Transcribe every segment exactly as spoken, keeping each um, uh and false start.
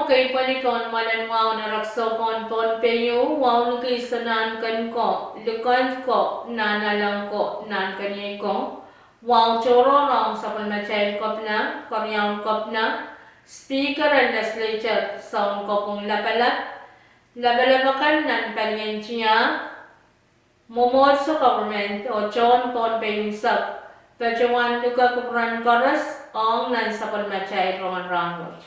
Keipweni pohn mwoalen wahu en erekiso pohn Pohnpei, wauneki Sonahnken ko, Likend ko, Nahnalek ko, Nahnkeniei ko, wahu tohrohr ong sapwellimatail kepina, keriaun kepina, Speaker en Legislature, Sounkopwung Lapalap, lapalap akan nan palien tiahk, mwomwohdiso, government oh tohn Pohnpei unsek, patohwan luke kupwuren koaros ong nan sapwellimatail rongen rahnwet.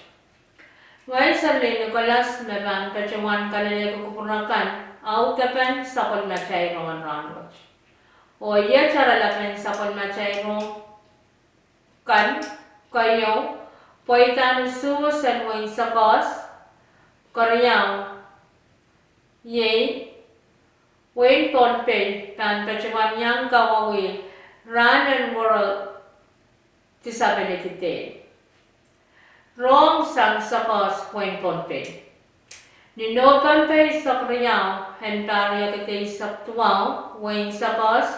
Ngehi Serlin Nicholas me pahn patohwan kalelehki kupwur akan audepen sapwellimatail rongen rahnwet. Oh iet oaralapen sapwellimatail rong kan: keieu, pweidahn usuhs en wehin Sekohs. Keriau, iei wehin Pohnpei pahn patohwan iang kawauwih rahn en World Disability Day. Rohng sang Sekohs, wehin Pohnpei. Ni Nopempe eisek riau en pahr riekid eisek duwau, wehin Sekohs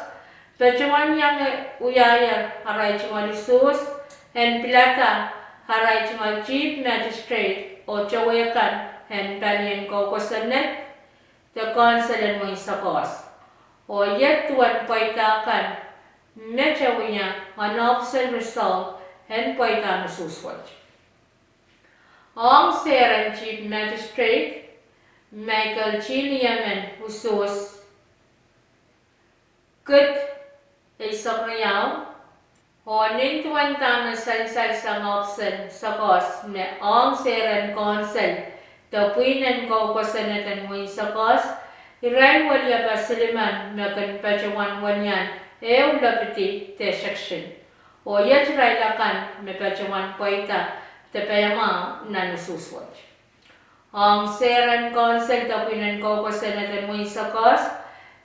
patohwan iang wiahier arail tungoal usuhs en pilada arail tungoal Chief Magistrate oh towehkan en palien koukosonned de konsel en wehin Sekohs. Oh iet duwen pweida kan me towehda unofficial result en pweidahn usuhs wet. Ong sehr en Chief Magistrate Michael T. Liomen usuhs kid eisek riau, oh nin duwen dahme sansal sang ohpis en Sekohs me ong sehr en konsel de pwihn en koukosonned en wehin Sekohs, irail weliepe silimen me kin patohwan welian ehu lepidi de section, oh iet irail akan me patohwan pweida de paiamwahu nan usuhs wet. Ong sehr en konsel de pwihn en koukosonned en wehin Sekohs,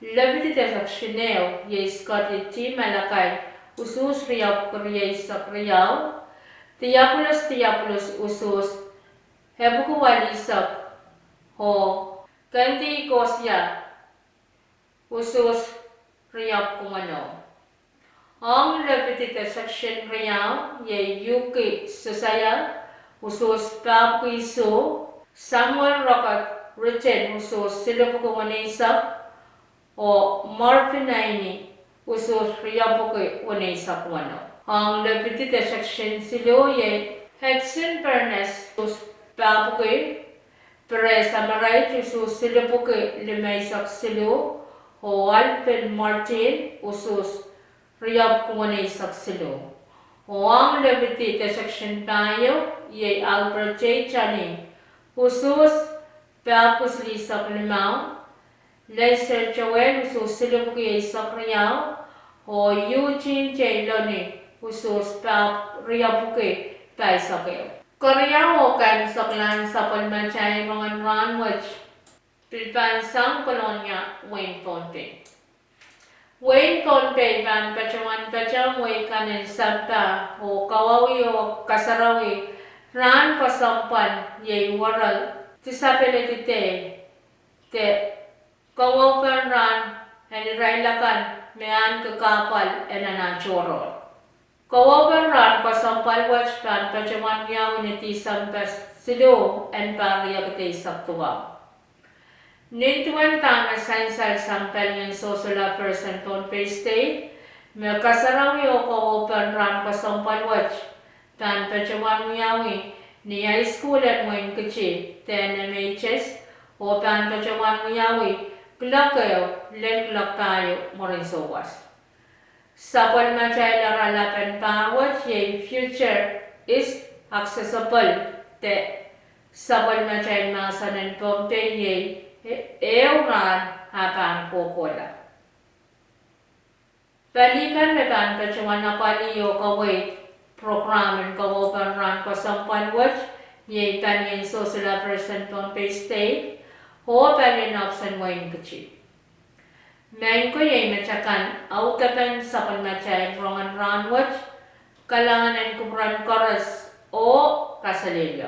lepidi de section ehu iei Scotty T. Malakai usuhs riepwuki rieisek riau, Theophilus Theophilus usuhs epwuki waleisek, oh Kendi Kosia usuhs riepwuki weneu. Ong lepidi de section riau iei Yuki Sosaya usuhs pahpwiki isuh, Samuel Rocket Riten usuhs silipwuki weneisek, oh Marvin Aini usuhs riepwuki weneisek weneu. Ong lepidi de section siluh iei Hudson Bernes usuhs pahpwiki, Perez Amarait usuhs silipwuki limeisek siluh, oh Alvin Martin usuhs riepwuki weneisek siluh. Oh ong lepidi de section pahieu iei Albert J. Tani usuhs pahpwiki silihsek limau, Lester Joel usuhs silipwuki eisek riau, oh Eugene J. Loni usuhs pahpwiki riepwuki pahisek ehu. Keriau oh kaimwseklahn sapwellimatail rongen rahnwet pil pahn sang Kolonia, wehin Pohnpei. Wehin Pohnpei pahn patohwan patehng wehi kan en sampah oh kawaui oh kasarawi rahn kesempwal iei World Disability Day de kawaupen rahn en irail akan me ahneki kahpwal en anahn tohrohr. Kawaupen rahn kesempwal wet pahn patohwan wiawi ni Tisempe siluh en pahr riekid eisek duwau. Nin duwen dahme sansal sang palien Social Affairs en Pohnpei State me kasarawi oh kawaupen rahn kesempwal wet pahn patohwan wiawi ni high school en Wenkiti de N M H S, oh pahn patohwan wiawi kuloak ehu lel kuloak pahieu mwurin souwas. Sapwellimatail oaralap en pahr wet iei Future is Accessible de sapwellimatail mahsen en Pohnpei iei ehu rahn ah pahn kohkohla. Pali kan me pahn patohwan apwalih oh kaweid prokram en kawaupen rahn kesempwal wet iei palien Social Affairs en Pohnpei State oh palien ohpis en Wenkiti. Maing ko, iei metakan audepen sapwellimatail rongen rahnwet. Kalahngan en kupwuren koaros oh kaselehlie.